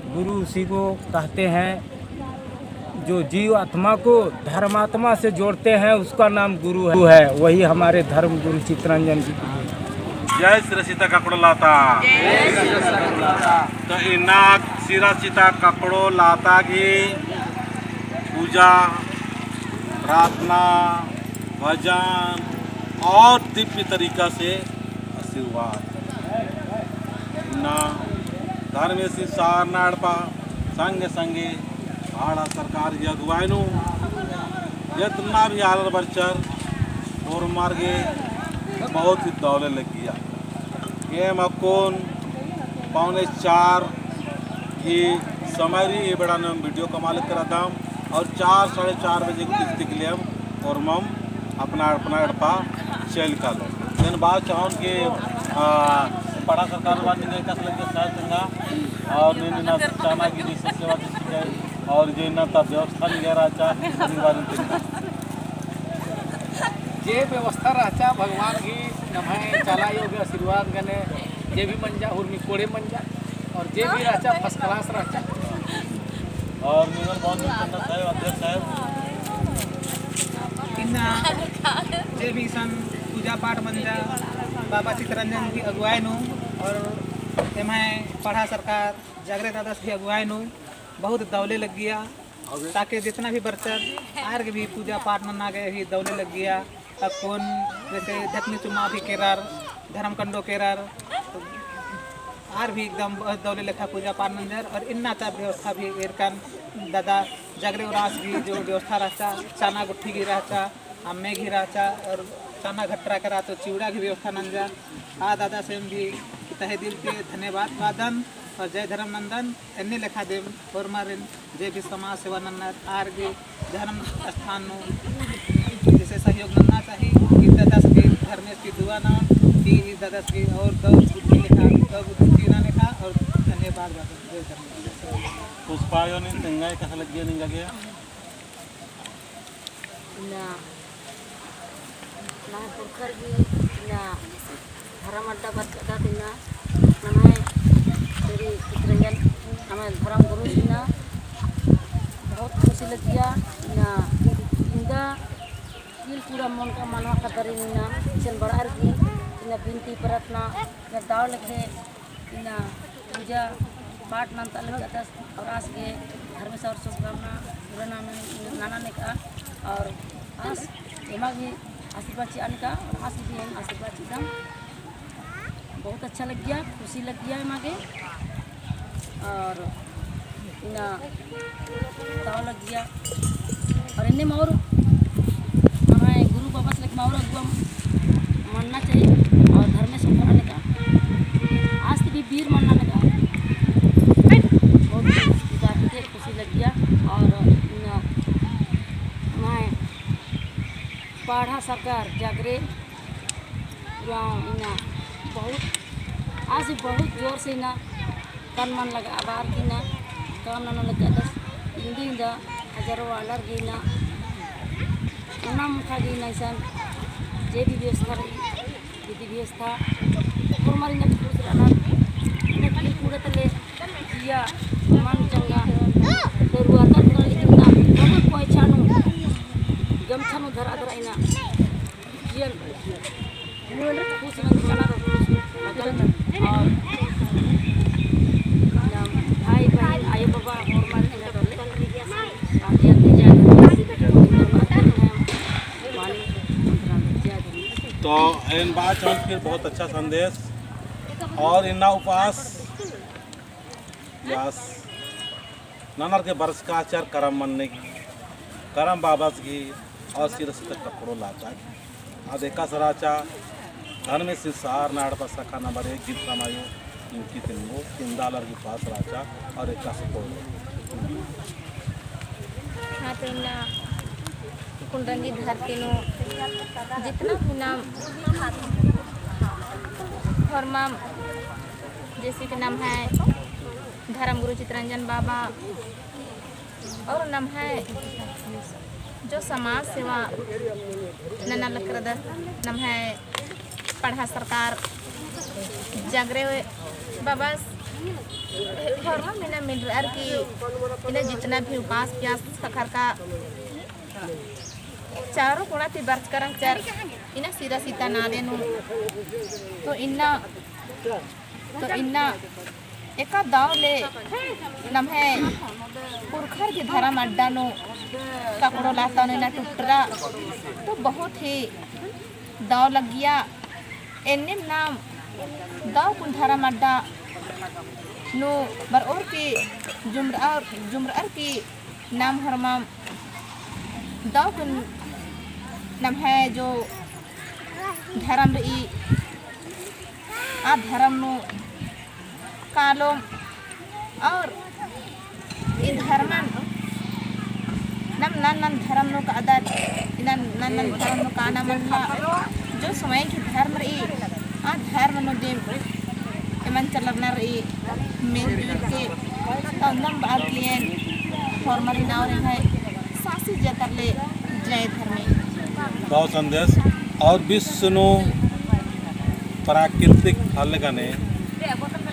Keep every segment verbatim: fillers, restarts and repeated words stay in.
गुरु उसी को कहते हैं, जो जीव आत्मा को धर्मात्मा से जोड़ते हैं, उसका नाम गुरु है, वही हमारे धर्म गुरु चितरंजन जी। जय सिरा सीता ककड़ो लाता। तो इन्ना सिरा सीता ककड़ो लाता की पूजा, प्रार्थना, भजन और दिव्य तरीका से आशीर्वाद। इन्ना धर्मेस सारना एड़पा संगे संगे पड़हा सरकार की अगुवाई नू जितना भी आलर बरचर ओरमर गे बहुत ही दव ले लग्गिया। एम अक्कुन पौने चार की समय रई, ए बेड़ा नू वीडियो कमआ लग रअदम और चार, साढ़े चार बजे कुछ तिकले एम ओरमम अपना, अपना एड़पा चइल कालोम। एन बआ चाहोन कि, आ, पड़हा सरकार बआ निंगा एकासे लग्गिया साय तेंगा और नीन इन्ना चाना गही सेवा चिच्चकय और जे इन्ना ता व्यवस्था निंगा रहचा, इन्ना बारे तेंगा। जे व्यवस्था रहचा भगवान गही नम्है चाला आयो गही आशीर्वाद गने जे भी मंजा उर्मी कोड़े मंजा और जे भी रहचा first class रहचा। और निंगन बहुत बहुत धन्यवाद साहब, अध्यक्ष साहब। इन्ना जे भी इसन पूजा पाठ मंजा बाबा चितरंजन गही अगुवाई नू और एम्है पड़हा सरकार जागरे दादस गही अगुवाई नू बहुत दव ले लग्गिया। ताके जितना भी बरचर आर गे भी पूजा पाठ नन्ना गे भी दव ले लग्गिया। अक्कुन जैसे धकनी चुम्मा भी केरर, धर्म कंडो केरर, आर भी एकदम बहुत दव ले लेखा पूजा पाठ नंजर। और इन्ना ता व्यवस्था भी एरकन दादा जागरे उराँवस भी जो व्यवस्था रहचा, चाना गुट्ठी गही रहचा, अम्मे गही रहचा और चाना घटरा केरा तो चिवड़ा गही व्यवस्था नंजा। आ दादस एम भी तहे दिल ती धन्यवाद बअदन और जय धर्म नंदन। एन्ने लेखा दिम ओरमारिन जे भी समाज सेवा नन्नर आर गे धर्म स्थान नू जैसे सहयोग नन्ना चाही। ई दादस गे धर्मेस की दुआ ननोन कि ई दादस गे और दव बुद्धि लेखा, दव बुद्धि चिअना लेखा और धन्यवाद बअदन। जय धर्मेस। पुष्पा आयो नीन तेंगा एकासे लग्गिया निंगा गे? इन्ना नम्है पुरखर गही इन्ना धर्म अड्डा बरचकत इन्ना नम्है श्री चितरंजन नम्है धर्म गुरु इन्ना बहुत खुशी लग्गिया। इन्ना इन्दा दिल पूरा मन का मनवा कदर इन्ना इसन बड़ार गही इन्ना बिनती प्रार्थना इन्ना दव लेखे इन्ना पूजा पाठ नन्ता लग्गदस और आस गे धर्मेस और शुभकामना पूरा नना नेका और आस एमा भी आशीर्वाद चिआ नेका और आस भी एम आशीर्वाद चिअदम। बहुत अच्छा लग्गिया, खुशी लग्गिया एमा गे। और इन्ना दव लग्गिया। और एन्नेम और नम्है गुरु बाबस लेखा और अगुवा मन्ना चाहिए और धर्मेस ओथरा लेखा आस ती भी वीर मन्ना लेखा। बहुत खुशी लग्गिया। और इन्ना नम्है पड़हा सरकार जागरे गाँव इन्ना बहुत आस बहुत जोर से इन्ना तन मन लगा आबार की इन्ना काम नना लग्गदस। इन्दी इन्दा हजारों आलर गही इन्ना ओना मुखा गही इन्ना इसन जे भी व्यवस्था रई, विधि व्यवस्था ओरमर इन्ना खुश रअनर। इन्ना गिल कूड़ा तले जिया मन चंगा दरुआ तक इन्ना बहुत कोई छानू गमछा नू धरा धरा इन्ना जियन खुश मंजकन और भाई बहिन आयो बाबा होरमर इन्ना डले। तो एन बात हम फिर बहुत अच्छा संदेश और इन्ना उपास यास ननर के बरचका रहचर करम मन्ने की, करम बाबस की और सिरा सीता ककड़ो लाता की। आद एकासे रहचा धर्मेस सारना एड़पा शाखा नंबर एक गिरथाम आयो इनकी तिंगो तिंदा आलर की उपास रहचा और एकासे कोड़ो। हाँ, तो इन्ना कुंडंगी धरती नू जितना भी नाम होरमम जैसे कि नम्है धर्म गुरु चितरंजन बाबा और नम्है जो समाज सेवा नना लकरदस नम्है पड़हा सरकार जागरे बाबस होरमर इन्ना मिलरअर की इन्ना जितना भी उपास पियास ख़क्खरका चारो कोना ती बरचका रहचर इन्ना सिरा सीता नादे नू। तो इन्ना, तो इन्ना एका दव ले नम्है पुरखर की धरम अड्डा नू ककड़ो लाता नू इन्ना टुटरा तो बहुत ही दव लग्गिया। एन्नेम नाम दव कुन धरम अड्डा नू बरओर की जुमरअर, जुमरअर की नाम होरमम दव कुन नम्है जो धरम रई, आ धरम नू कालोम और ई धर्मन नम नन्नन धर्म नू कादत, नन नन्नन धर्म नू काना मल्ला, जो समय की धर्म रई, आ धर्म नू दिम एमन चलरना रई, मिलजुल के तंदम बाल कियन, होरमर नाव रई है, सासी जतर ले जय धर्मे। भाव संदेश और विश्व नू प्राकृतिक हलगने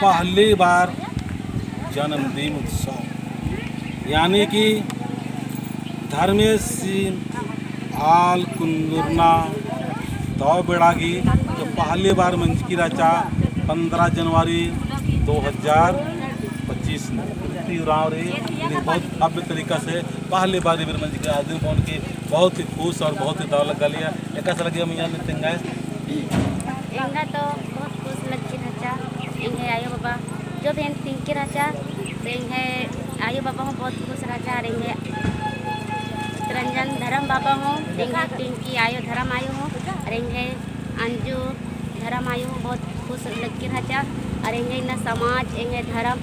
पहली बार जन्मदिन उत्सव, यानी कि धर्मेसिन आल कुन्दुरना दव बेड़ा गी जो पहली बार मंजकी रहचा पन्द्रह जनवरी दो हज़ार पच्चीस नू। ती उराँव रई, बहुत भव्य तरीका से पहली बार इबिर मंजकी रहचा। आदिन बओन की बहुत ही खुश और बहुत ही दव लग्गा लिया। एकासे लग्गिया मइय्याँ नीन तेंगा? एंगा तो बहुत खुश लग्गी रहचा, एंग्है आयो बाबा जो भी एन तिंकी रहचा, तो एंग्है आयो बाबा हूँ बहुत खुश रहचा, और एंग्है चितरंजन धरम बाबा हूँ, एंग्है टिंकी आयो धरम आयो हूँ, और एंग्है अंजू धरम आयो हूँ बहुत खुश लग्गी रहचा, और एंग्है इन्ना समाज, एंग्है धरम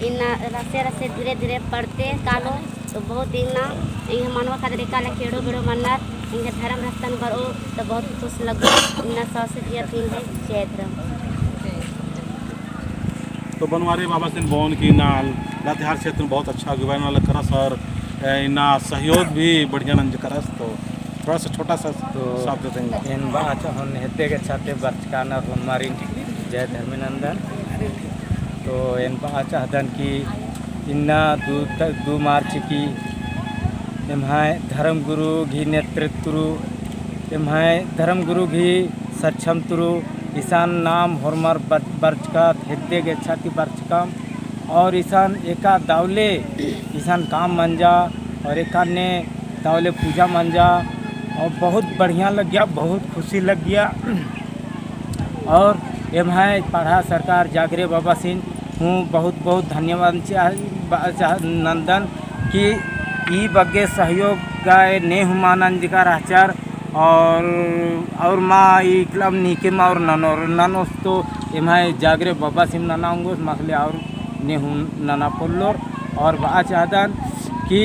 इन्ना रसे रसे धीरे धीरे बढ़ते कालो। तो बहुत इन्ना एंग्है मनवा खातिर एका लेखा एड़ो बेड़ो मन्नर, एंग्है धरम रस्तन बरओ, तो बहुत खुश लग्गो। इन्ना सासे जिया थी एंग्है जय धरम। तो बनवारी बाबासिन बओन की इन्ना लातेहार क्षेत्र में बहुत अच्छा अगुवाई नना लगरस और, ए, इन्ना सहयोग भी बढ़िया नंजकरस। तो थोड़ा सा छोटा सा तो शब्द देंगे। एन बाचा हूँ हेद्दे गेच्छा ती बरचका नर होरमारिन जय धर्मेनंदन। तो एन बाचा हदन कि इन्ना दू त-, दू मार्च की एम्है धर्म गुरु गही नेतृत्व रई, एम्है धर्म गुरु गही सक्षम तुरु इसन नाम होरमर बर-, बरचका हेद्दे गेच्छा ती बरचकम। और इसन एका दव ले इसन काम मंजा और एका ने दव ले पूजा मंजा और बहुत बढ़िया लग्गिया, बहुत खुशी लग्गिया। और एम्है पड़हा सरकार जागरे बाबासिन हूँ बहुत बहुत धन्यवाद चा-, बा-, चा-, नंदन कि ई बग्गे सहयोग गा ने हूँ मा नंजका रहचर। और, और मा इकलम नीके मा और ननोर, ननोस तो एम्है जागरे बाबासिम नना ओंगोस, मखले और ने हूँ नना पोल्लोर। और बाचा हदन कि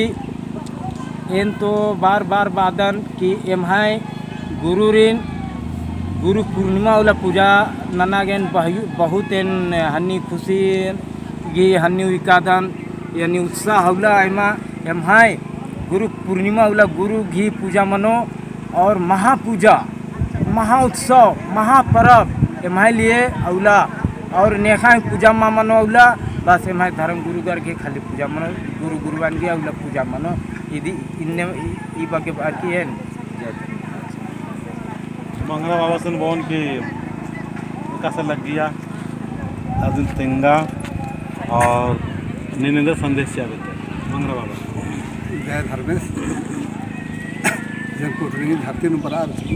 एन तो बार बार बादन कि एम्है गुरुरिन गुरु पूर्णिमा उल्ला पूजा नना गे एन बहु-, बहुत एन हन्नी खुशी गही हन्नी उइकादन, यानी उत्साह उल्ला एमा एम्है गुरु पूर्णिमा उल्ला गुरु गही पूजा मनो और महापूजा, महाउत्सव, महापरब एम्है लिए उल्ला। और नेखा पूजा मा मनो उल्ला, बस एम्है धर्म गुरु गर गही खाली पूजा मनो, गुरु गुरुवान गही उल्ला पूजा मनो। इदी इन्ने ई बग्गे बअर की एन जय धर्म। मंगरा बाबासिन बओन की एकासे लग्गिया, अदिन तेंगा और नीन एन्देर संदेश चिआ बेद्दय मंगरा बाबा। जय धर्मेस। जन कोटरी धरती नू बरअर की,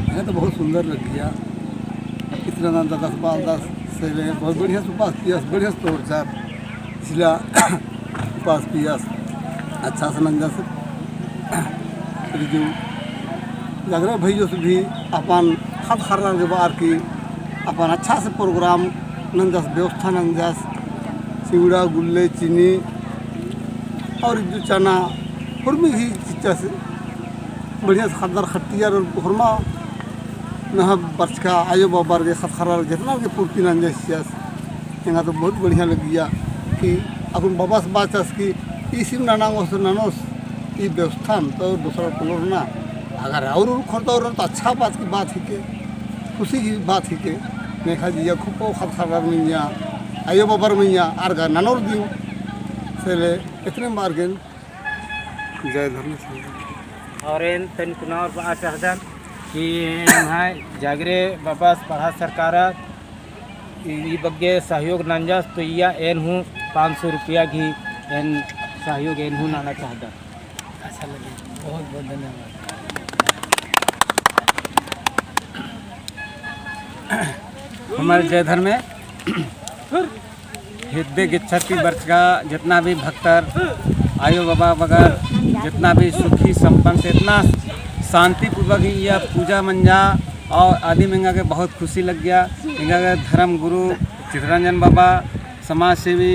एंगा तो बहुत सुंदर लग्गिया। इतना नंदस बालदस से बहुत बढ़िया से उपास पियास, बढ़िया से तोड़ चार। इसिला उपास पियास अच्छा से नंजस। फिर जो जागरे भइयोस भी अपन ख़द्द ख़र्रर गे बअर की अपन अच्छा से program नंजस, व्यवस्था नंजस, चिवड़ा, गुल्ले, चीनी और जो चना, होरमी ही चिच्चस बढ़िया से ख़द्दर ख़ट्टियर और होरमा नम्है बरचका आयो बाबर गे ख़द्द ख़र्रर जेतना गे पूर्ति नंजस चिच्चस। एंगा तो बहुत बढ़िया लग्गिया कि अक्कुन बाबस बाचस कि इसिम नना ओंगोस ननोस ई व्यवस्थान तो दूसरा पोल्लोर ना। अगर और, और खोरता और तो अच्छा बात की बात हिके, खुशी की बात हिके। नेखा जिया खूब ख़द्द ख़र्रर मइय्याँ अयो बाबर मइय्याँ आर गा ननोर दिम, से ले इतने मार्गेन जय धर्मेस। और एन तन कुना और बआ चाहदन कि एम्है जागरे बाबस पड़हा सरकार ई, ई बग्गे सहयोग नंजस तो इया एन हूँ पाँच सौ रुपया गही एन सहयोग एन हूँ नना चाहदन। अच्छा लगे, बहुत बहुत धन्यवाद। हमारे जय धर्मे हेद्दे गेच्छा ती बरचका जितना भी भक्तर, आयो बाबा बगर जितना भी सुखी संपन्न से इतना शांतिपूर्वक ही यह पूजा मंजा और आदिम एंगा गे बहुत खुशी लग्गिया। एंगा गे धर्म गुरु चितरंजन बाबा, समाज सेवी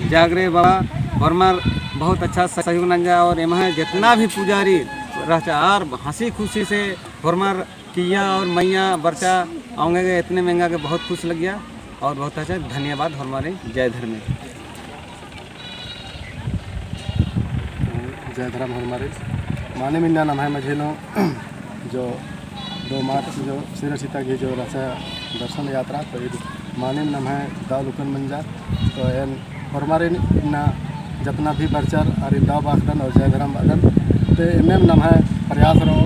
जागरे बाबा, होरमर बहुत अच्छा सहयोग नंजा और एम्है जितना भी पुजारी रहचा आर हँसी खुशी से होरमर किइय्या और मइय्याँ बरचा औंगे गे इतने में एंगा गे बहुत खुश लग्गिया और बहुत अच्छा धन्यवाद होरमारिन। जय धर्मे। जय धर्म होरमारिन। मानिम इन्ना नम्है मझी नू जो दो मार्च जो सिरा सीता गही जो रहचा दर्शन यात्रा तो ईद मानिम नम्है दव लुकन मंजा तो एन होरमारिन इन्ना जतना भी बरचर आरिन दव बाखदन और जय धर्म बअदन। ते इन्नेम नम्है प्रयास रओ,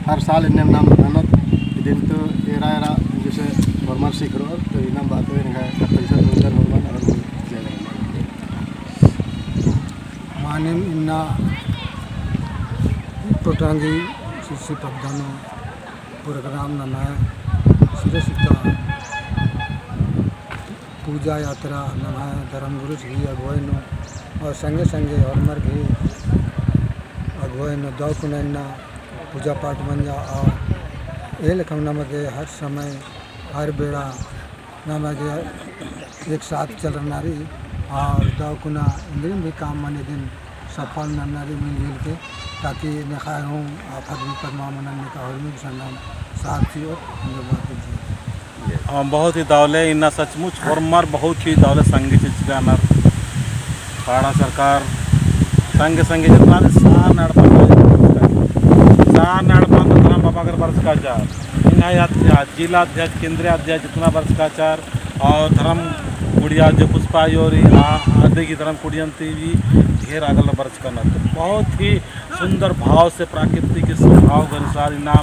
हर साल इन्नेम नाम ननोत, इदिन तो एरा एरा जैसे होरमर सीख रओ, तो इन्नेम बात एंगा पैसा मंजर होरमर और जय धर्म। मानिम इन्ना टोटांगी सिसी पद्दा नू program नम्है सिरा सीता पूजा यात्रा नम्है धर्मगुरुस गही अगुवाई नू और संगे संगे होरमर गही अगुवाई नू दव कुना इन्ना पूजा पाठ मंजा और ए लेखम नमा गे हर समय हर बेड़ा नमा गे एक साथ चलरना रई और दव कुना इन्द्रिम भी काम मने दिन सफल नन्ना रई मिलजुल के, ताकि नेखय हूँ आफत विपत मा मनन नेका होरमी गुसन नाम साथ चिओ, धन्यवाद दीजिए। हाँ, बहुत ही दव ले इन्ना सचमुच होरमर बहुत ही दव ले संगे चिचका नर। पड़हा सरकार संगे संगे जितना भी सार नड़पन, सार नड़पन धर्म बाबा कर बरचका चार। इन्ना अध्यक्ष, जिला अध्यक्ष, केंद्रीय अध्यक्ष जितना बरचका चार और धर्म कुड़िया जो पुष्पा योरी आ, आदि की धर्म कुड़ियन ती भी ढेर आगल बरचका नर। तो बहुत ही सुंदर भाव से प्राकृतिक स्वभाव के अनुसार इन्ना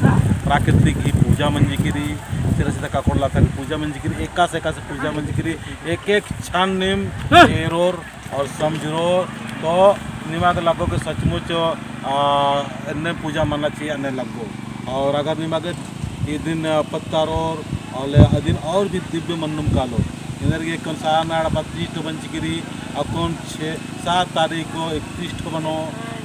प्राकृतिक ही पूजा मंजकी रई, सिरा सीता काकोड़ लाथा की पूजा मंजकी रई, एकासे एकासे पूजा मंजकी रई, एक एक क्षण नीम एरोर और समझरो तो निमा गे लग्गो कि सचमुच, आ, एन्ने पूजा मन्ना चाहिए, एन्ने लग्गो। और अगर निमा गे इदिन पत्तारोर और ले अदिन और भी दिव्य मन्नुम कालो। इधर के कौन सा नाड़ बत्तीस ठो मंजकी रई, अक्कुन छः, सात तारीख को इकतीस ठो मनो,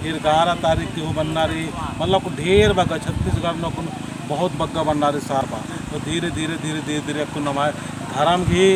फिर ग्यारह तारीख को मन्ना रई, मतलब ढेर बग्गे छत्तीसगढ़ नू अक्कुन बहुत बग्गे मन्ना रई सार बा। तो धीरे धीरे, धीरे धीरे, धीरे अक्कुन नम्है धर्म गही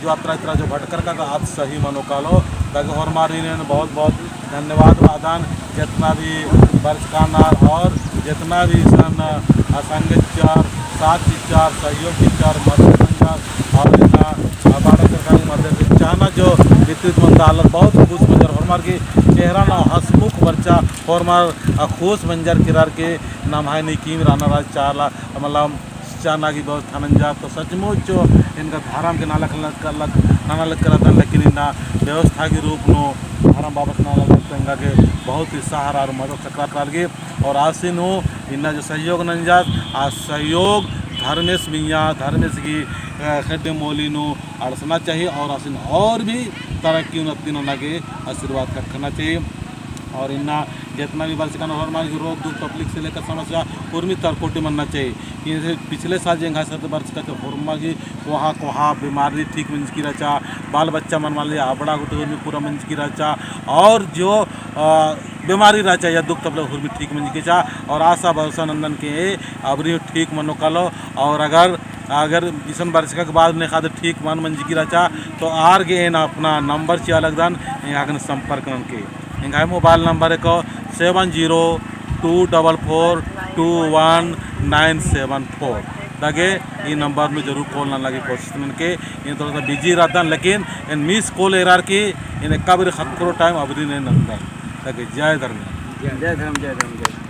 जो अतरा अतरा जो भटकर का आद सही मनो कालो। ताकि होरमारिन बहुत बहुत धन्यवाद बअदन, जितना भी बरचका नर और जितना भी इसन, आ, संगे चिच्चर, साथ चिच्चर, सहयोग चिच्चर, मदद चिच्चर और इतना, आ, पड़हा सरकारी मदद चिच्चर ना जो वितरित मंजा आलर बहुत खुश मंजर, होरमर गही चेहरा नू हंसमुख बरचा, होरमर, आ, खुश मंजर किरार के नम्है नीकिम रअना रअदस चाला, मतलब चाना की व्यवस्था नंजा, तो सचमुच एंगा धर्म के नाला कलक, कलक, नाना लग करतन, लेकिन इन्ना व्यवस्था के रूप नू धर्म बाबस नाला लग तो एंगा के बहुत ही सहारा और मदद सकरा करगे। और आसिन हूँ इन्ना जो सहयोग नंजा, आ सहयोग धर्मेस मइय्याँ, धर्मेस गही, अ, खेड्डे मोली नू अंड़सना चाहिए और आसिन और भी तरक्की उन्नति नना गे आशीर्वाद कक्खना चाहिए। और इन्ना जितना भी बरचका नर होरमर गही रोग दुख तकलीफ से लेकर समस्या उर्मी तरकोटी मन्ना चाहिए। कि जैसे पिछले साल जे एंग्है साथ बरचका तो होरमर गही कोहा कोहा बीमारी ठीक मंजकी रहचा, बाल बच्चा मल मल्ला, अबड़ा गुट्ठी उर्मी पूरा मंजकी रहचा, और जो, अ, बीमारी रहचा या दुख तकलीफ उर्मी ठीक मंजकी रहचा, और आशा भरोसा नंदन के अबरी ठीक मनो कालो, और अगर अगर इसन बरचका के बाद नेखा दे ठीक मल मंजकी रहचा, तो आर गे एन अपना नंबर चिआ लगदन, एंगा गे संपर्क ननके। एंग्है मोबाइल नंबर हेके seven zero two double four two one nine seven four। ताकि ई नंबर नू जरूर कॉल नना लगी कोशिश ननके। एन थोड़ा सा बिजी रहदन, लेकिन एन मिस कॉल एरार की एन एका बारी ख़क्खरो टाइम अबरी ने नंदन। ताकि जय धर्म। जय धर्म, जय धर्म, जय।